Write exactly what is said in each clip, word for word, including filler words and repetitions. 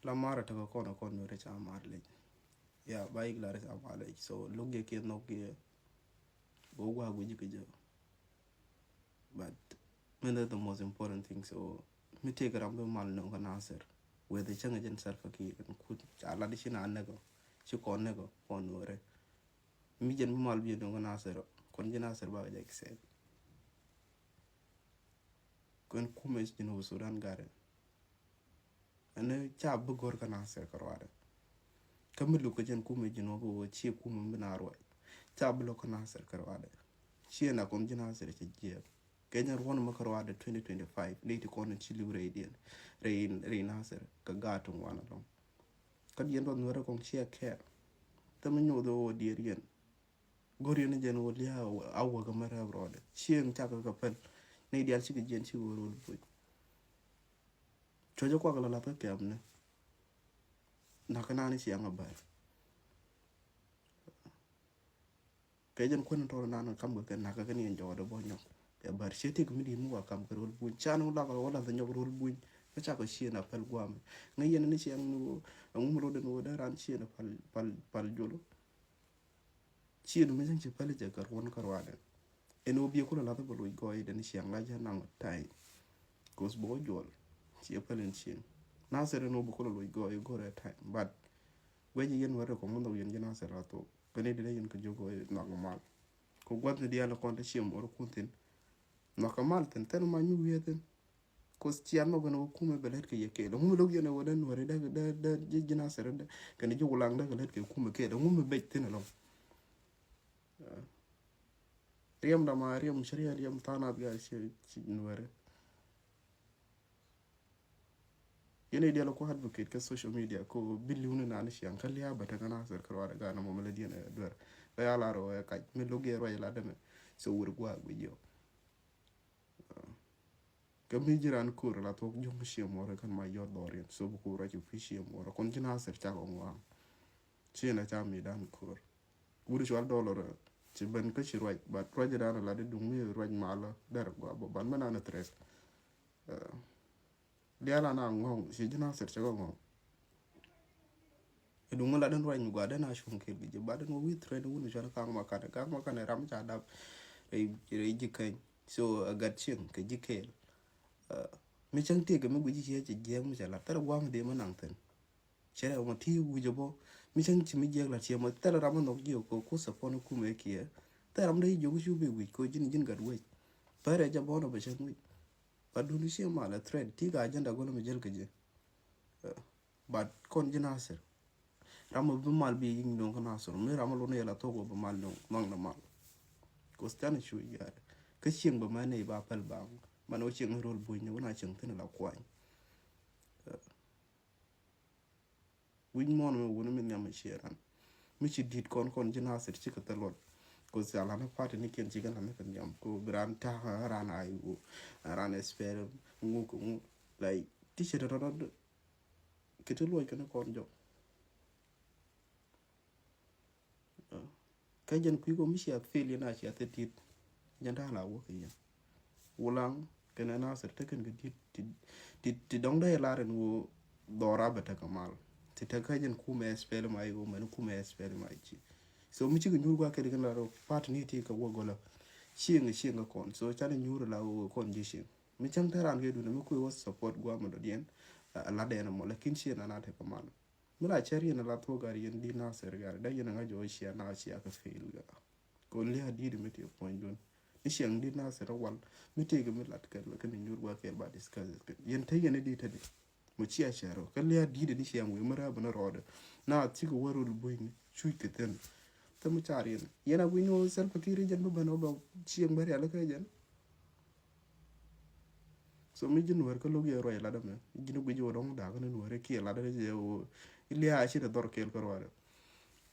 La marɛ tekɛ kɔn kɔn nuɔrɛ ca mar lec. Ya ba yik larɛ ca mar lec. So look yɛ kiɛ nhɔk yɛ. Bä gua guic kɛ jɛ. But min the most important thing, so mi tëëk ram bi mal nöŋ kä Nasir. Whether cäŋ jɛn Salva Kiir kɛn kut ca lat ci na näk ɔ, ci kɔn näk ɔ kɔn nuɔrɛ. Mi jɛn bi mal bi nöŋ kä Nasir ɔ, kɔn ji̱ Nasir ba kɛ jɛ kɛ sɛt. Kɔn kumɛ Junub Sudan garɛ. Ɛn ca bi gɔr kä Nasir kä ruadɛ. Kä mi luk kä jɛn kumɛ Junub wä ci kumɛ bi na ruac. Ca bi luk kä Nasir kä ruadɛ. Ci na kɔn ji̱ Nasir ci jiɛk. Kɛ jɛn ruɔn mɛ kä ruadɛ twenty twenty-five. Leti kɔn ci liw rɛy diɛn. Rɛy, rɛy Nasir. Kä gaat tuŋ wan alɔŋ. Kä diɛn ruɔn nuɛrɛ kɔn ci a kɛɛr. Thɛ mi nyuɔth wä diɛr yɛn. Go̱r yɛn jɛn wä lia̱a̱ a wäk ɛmɛ rɛp rɔɔdɛ. Cieŋ cakɛ kɛ päl. Nɛy diaal cikɛ jiɛn cikɛ wä rol puc. Cuɔcä kuak la lath kä kɛmni. Nakä nani ciaŋ a bär. Kɛ jɛn kuän tɔr nan kam kɛ kɛ nakä kɛ ni ɛn jɔɔdɛ bɔ nyɔk. Kɛ bär cie tik mi di mi wa kam kɛ rol buny. Can wä lak wä lath nyɔk rol buny. Kä cakɛ cien a päl guamɛ. Ŋä yɛn ni ciaŋ ni wä. Ɛŋu mi rol den wä dee ran cien a pal, pal, pal jolo. Cien mi cäŋ ci päl jɛ kɛ ruɔn kä ruanɛ. Ɛn wä biɛ kulɛ lath bä loc gɔɔy den ciaŋ la jɛ naŋ time. Cause bä wä juɔl. Ciɛ päl in cien. Nasir ɛn wä bä kulɛ loc gɔɔy go̱rɛ time. But guɛc yɛn wä rɛ kɔŋ mi nhɔk yɛn ji̱ Nasir la thok. Kɛ ni di dee yɛn kɛ jiök gɔɔy nhɔk mal. Kɛ guath ni diaal kɔn te ciɛ muɔr kun thin. Nhɔk kɛ mal thin. Thɛn ma nyu wiee thin. Cause cian ma bänä wä kumɛ bɛ lät kɛ yɛ kɛɛl. Ŋumɛ lo̱k yɛn ɛ wä dee nuɔri dee, dee, dee, ji̱, ji̱ Nasir dee. Kɛn ji̱ wulaŋ dee kɛ lät kɛ kumɛ kɛɛl. Ŋumɛ bec thin ɛlɔŋ. Riɛm dama riɛm cä riɛm riɛm tha̱a̱ŋ nath gaa ci, ci nuɔri. Yɛn ɛ diɛl ku advocate kä social media ko bi li̱w ni nani ciaŋ kä lia̱a̱ bä tekɛ Nasir kä ruaadɛ gaa na mɔmɛ lät yɛn ɛ duer. Bɛ ya lar ɛ kac mi lo̱k yɛ ruac lat dämɛ. So wur guaak bi jiɔ. Kɛ mi ji̱ ran ko̱r la thuɔ̱k juŋ ciɛ muɔrɛ kɛn ma yɔt dhɔriɛn. So bi ko̱r a ci kui̱ ciɛ muɔrɛ kɔn ji̱ Nasir cakɔ ŋuaŋ. Ciɛ na ca mi dan ko̱r. Wut cual dollar ci ben kä ci ruac, but ruac dan la di duŋ mi ruac malä der gua bä ban mɛ nan threat. Dial ana ŋɔŋ ci ji̱ Nasir cakɔ ŋɔŋ. Iduŋ mi la den ruac mi gua den a cuŋ kil ki ji̱ ba den wä wi̱i̱ threat wun cual kaŋ ma kanɛ kaŋ ma kanɛ ram ca dap. Rɛy, rɛy ji̱ keny. So a gat cieŋ kɛ ji̱ kɛɛl. Mi cäŋ tiek kɛ mi guici ciɛ ci jiɛk mi ca lat thɛrɛ gua̱a̱m dee mi naŋ thin. Cɛ rɛ ma ti wi̱c a bɔ mi cäŋ ci mi jiɛk lat ciɛ ma thɛrɛ ram a nhɔk jiɛ ko ku support ni kumɛ kiɛ. Thɛrɛ ram dee jiök cu bi wi̱c ko ji̱n ji̱n gat wec. Pɛrɛ jɛ bɔn a bɛ cäŋ wi̱c. Ba duni ciɛ mal a threat ti ka agenda gɔl mi jɛl kɛ jiɛ. But kɔn ji̱ Nasir. Ram mi bi mal bi yi̱ŋ no̱o̱ŋ kä Nasir mi ram mi lon yɛl a thok wä bi mal no̱o̱ŋ nhɔŋ na mal. Cause tani cu yar kä cieŋ bä mɛn i̱ ba päl baŋ. Man wä cieŋ rol buny ni wä na cieŋ thin la kuany. Wi̱c muɔ̱ɔ̱n mi wuni mi nhiam mi cie ran mi ci di̱t kɔn kɔn ji̱ Nasir cikɛ thil luɔt. Cause ca lan party ni kiɛn cikɛ lan kɛ nhiam ko bi ran ta̱a̱ ran a iwu ran ɛ spɛl ŋu kɛ ŋu. Like ti ci tɔtɔtɔ kɛ ti luɔc kɛn kɔn jɔk. Kä jɛn kui̱ kɔ mi cia fail yɛn a cia thil tit. Jɛn ta̱a̱ la wä kɛ yɛn. Wulaŋ kɛnɛ Nasir tekɛn kɛ dit ti, ti, ti dɔŋ dee lar ɛn wä dhɔra bɛ tekɛ mal. Ti tekɛ jɛn kumɛ S P L M I O mɛn kumɛ S P L M I G. So mi cikɛ nyuur gua kɛn kɛn la rɔ part ni ti kɛ wä gɔlä. Cieŋ cieŋ kɛ kɔn. So canɛ nyuur la wä kɔn ji̱ cieŋ. Mi cäŋ te raan kɛ dunɛ mi kui̱ wä support guamɛ dɔ̱diɛn. A la dɛn ɛmɔ lakin cieŋ ana tekɛ mal. Mi la cär yɛn a la thuɔ̱k gar yɛn di̱t Nasir gar dee yɛn a ŋa̱c jɛ wä cia na cia kɛ fail gar. Kɛ wä lia̱a̱ di̱t mi tëë puɔ̱nydun ni ciɛŋ di̱t Nasir a wal mi tëëkɛ mi lat kɛl kɛ ni nyuur gua̱a̱th kɛl ba discuss kɛn yɛn te yɛn i̱ di̱t te di. Mɔ cia cär wä kɛ lia̱a̱ di̱t ni ciɛŋ wee mi rɛp ni rɔɔdɛ na thikɛ wä rol bunyni cuc kɛ thi̱n. Thɛ mi car yɛn yɛn a gui̱ny wä Salva Kiir jɛn bi ben wä bɛ ciɛŋ bä rial kɛ jɛn. So mi ji̱ nuɛɛr kä lo̱k yɛ ruac lat ɛmɛ ji̱n guic wä dɔ̱ŋ da̱a̱k ni nuɛɛr kiɛ lat ɛmɛ jɛ wä. Ilia a ci rɛ dhɔr kɛɛl kä ruac rɛ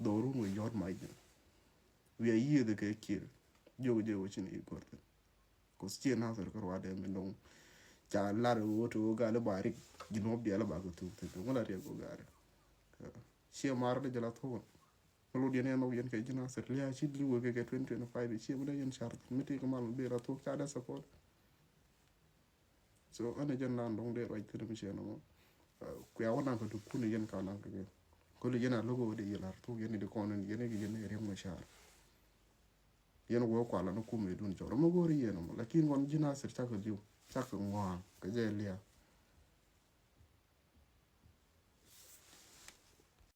dhɔrun wä yɔt mac jɛ. Wi̱i̱ a yiëëth kɛ kiɛɛr jiök jɛ wä ci ni i̱ gɔr thi̱n. Kos ciɛ Nasir kä ruac dɛ mi dɔ̱ŋ ca lar wä te wä gal i̱ ba rik ji̱n wä bial i̱ ba kɛ thuk thi̱n wä la riɛk wä gal rɛ. Ciɛ mar dɛ jɛ la thuɔ̱k. Kä lot yɛn yɛn nhɔk yɛn kɛ ji̱ Nasir lia̱a̱ ci li̱w wekɛ kɛ twenty twenty-five i̱ ciɛ mi dee yɛn car thi̱n mi ti kɛ mal mi bëë la thuɔ̱k ca dee support. So ɛn ɛ jɛn naan dɔ̱ŋ dee ruac thi̱n mi ciɛ nɔmɔ. Ku bia wä naŋ kɛ dukun yɛn ka naŋ kɛ yɛn. Kɔli yɛn a logo wä di yɛn lar thuk yɛn di kɔn yɛn di yɛn di Riek Machar. Yɛn wä kuala ni kum idun cɔr mɛ gori yɛn mɔ lakin kɔn ji̱ Nasir cakɛ liw cakɛ ŋɔaŋ kɛ jɛ lia.